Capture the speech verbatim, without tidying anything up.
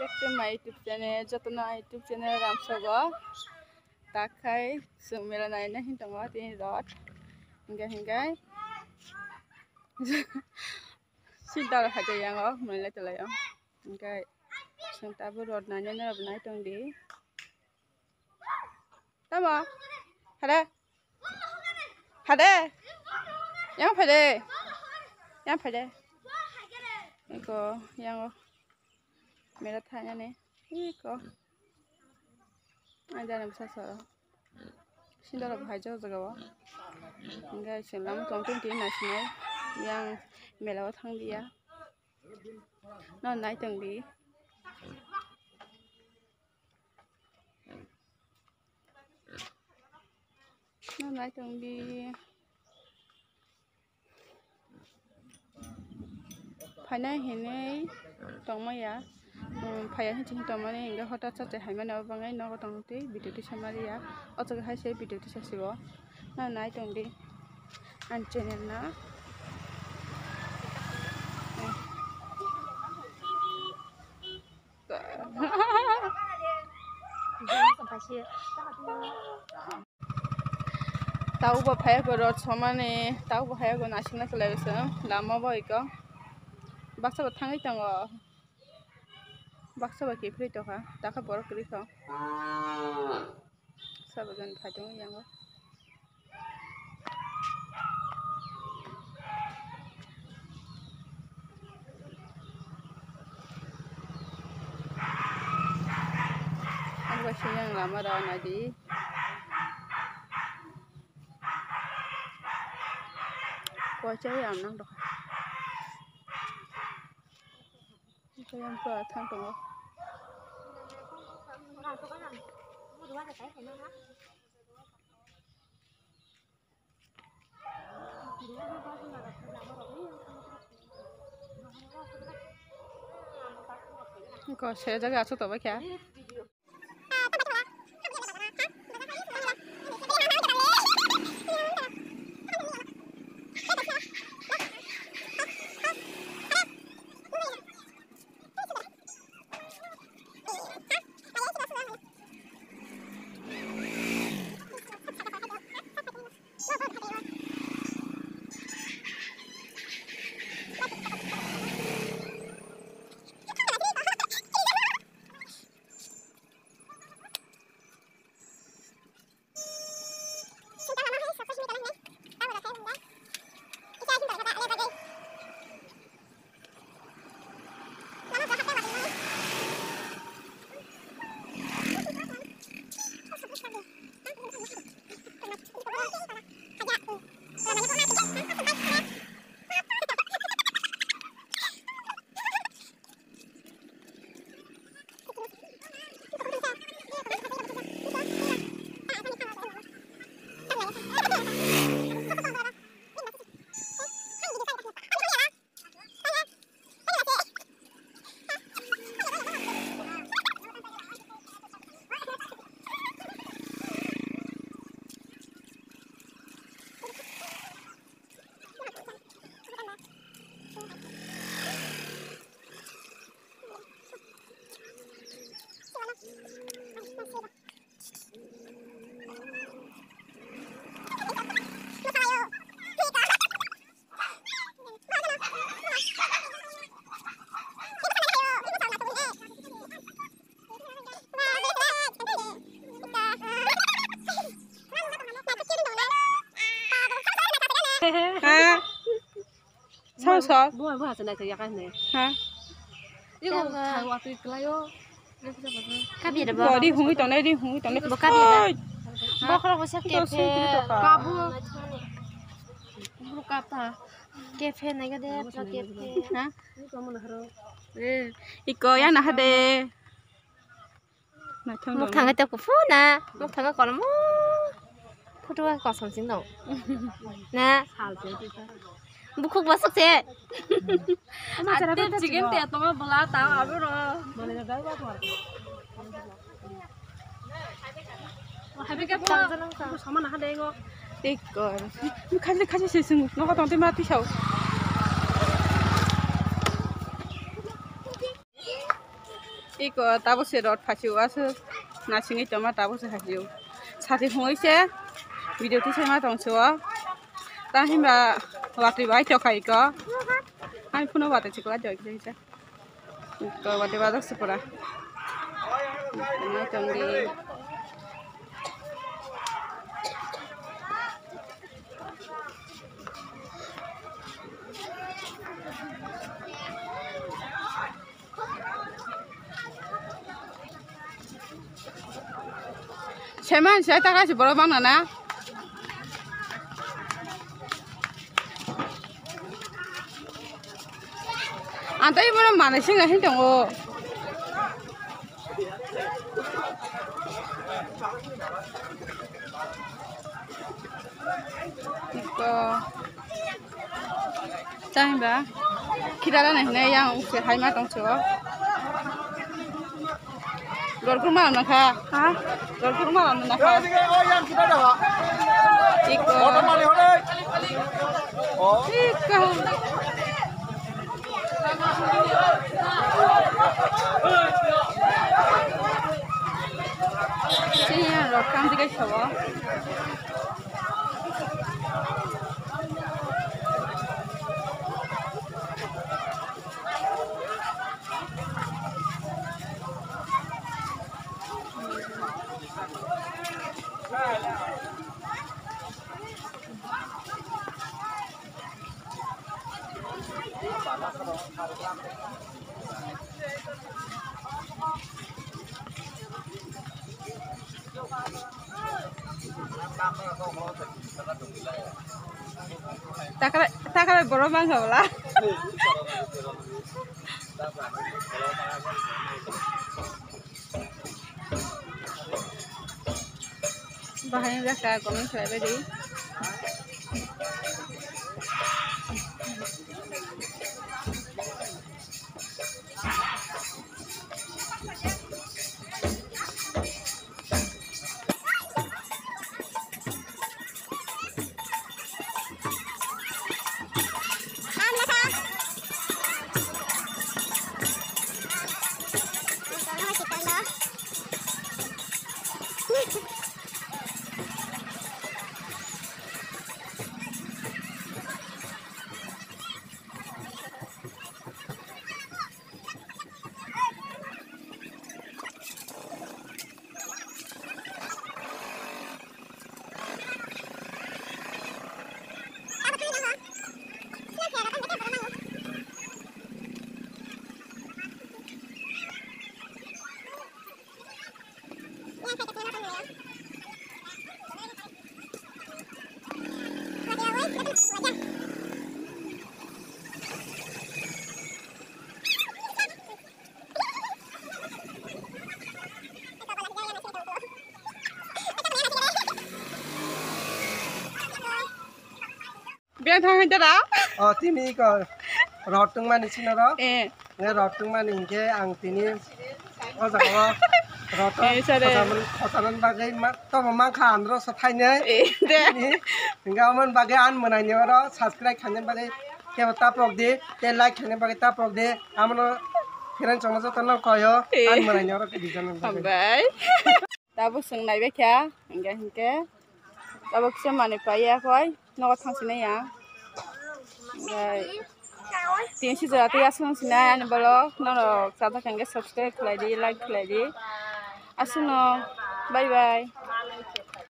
To my YouTube channel, jotono YouTube channel ramsogo. Takhai chwng mela naina hin tongo tini rot. Hingke hingke. Sinta rok haja yango mela tolayo. Hingke chwng tabuk rot naina norok nai tongdi. Tamo? Hade? Hade? Yang phai de. Yang phai de. Iko, yang o. Mera thanya ne. Iko. Ai jani bwsa soro. Sindoro bhai jo jaga o. Hingke se lam tong tong tini naisinai. Yang mela o thang dia. No nai tong di. No nai tong di. Phainai hinwi tongmaya. Hmm, phaiya hinwi tongmani hingke hotat sache haimani obo bangai nogo tong twi video tisa mariya. O jaga hai se video tisa sibo. No nai tong di. Ang channel na. Taubo phaiya ko rot somani, taubo phaiya ko naising naising lai se lama bo iko. Baksa bo thangwi tongo. Baksa bo kiphilwi tongkha, takha borok kwrwi kha. Sabo jan phai tongo yango. Ang bai se yang lama rw naidi. Koicha yang nang dokha. Koyang pa thang tongo. Ko se jaga aso to ba kya? Ha? Sao sao? Bo bo hasa nai ya kan ne. Ha? Iko thang wa tu klayo. Kabi da ba. Ko di hungwi tongnai, di hungwi tongnai. Bo kabi da. Oi. Bokro bo sak ke phe. Kabu. Bokro kap ta. Ke phe nai ga de, pro ke phe. Ha? Eh, iko ya na ha de. Naithok. Mukthang te kuphur na, mukthang kolmo. Photo kosom sing dong. Na. Bukhuk basuk se. Ate chicken te toma bela ta abro. Habike sama na ha dengo. Tik kor. Khajli khajli se sung. Nokha tong te ma tisao. Iko tabo se rot phasio asu nasingwi tongma tabo se phasio. Sati hongwi se video tisai ma tong sio. Ta himba watwi bai tokha iko. Ani phone watwi chikla joi kisa kisa. Iko watwi bajak se pura. Mai tong di. Seman se taka se borok bang nana. Ang tei bono manai singna hin tongo. Iko. Chang ba. Khidala na hinai yang se hai ma tong cho. Lor kurma na kha. Ha? Lor kurma na kha. Iko. Iko. Sini yang rok kam dikai sawo. Takra, takra borok mangsa wala. Bahai wngkha comment khlaibai di. Beng thang hai dara. O tini ko rot tungmani sino ro. Eh. Nge rot tungmani hingke ang tini o jaga o rot Eh, sare. Khosaman, khosaman bagwi ma, tomo mangkha andro so thainai. Eh, de. Tini hingke amon bagwi an mwnai ni oro subscribe khainai bagwi kebo tapok di, te like khainai bagwi tapok di. Amono friend chongno joto no koyo Eh. An mwnai ni oro bijano bagwi. Hambai. Tabuk chwng naibai kha, hingke hingke tabuk kisa manwi paiya khoi, nogo thang sinai ya. Hingke tini si jora twi aswk sinai ani bolok, norok chajak hingke subscribe khlai di, like khlai di. Aswkno, bye bye.